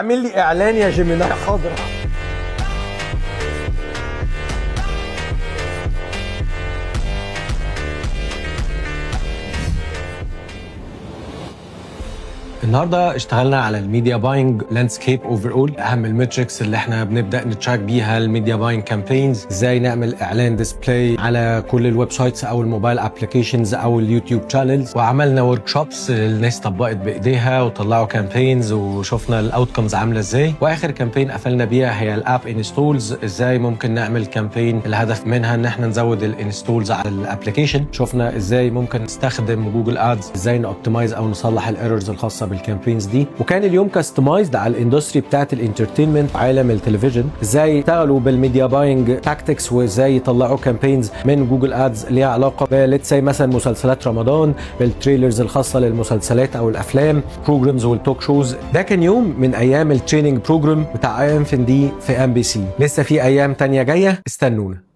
اعمل لي اعلان يا Gemini. حاضر. النهارده اشتغلنا على ال media buying landscape overall، اهم ال metrics اللي احنا بنبدا ن track بيها ال media buying campaigns، ازاي نعمل اعلان display على كل ال websites او ال mobile applications او ال YouTube channels. وعملنا workshops، الناس طبقت بايديها وطلعوا campaigns وشفنا ال outcomes عامله ازاي. واخر campaign قفلنا بيها هي ال app installs، ازاي ممكن نعمل campaign الهدف منها ان احنا نزود ال installs على ال application. شفنا ازاي ممكن نستخدم Google Ads، ازاي ن optimize او نصلح ال errors الخاصة بال campaigns دي. وكان اليوم customized على ال industry بتاعت ال entertainment، عالم التلفزيون، ازاي يشتغلوا بال media buying tactics وازاي يطلعوا campaigns من Google Ads ليها علاقة let's say مثلا مسلسلات رمضان، بال trailers الخاصة للمسلسلات او الافلام، programs وال talk shows. ده كان يوم من ايام ال training program بتاع IF&D في MBC. لسه في ايام تانية جايه، استنونا.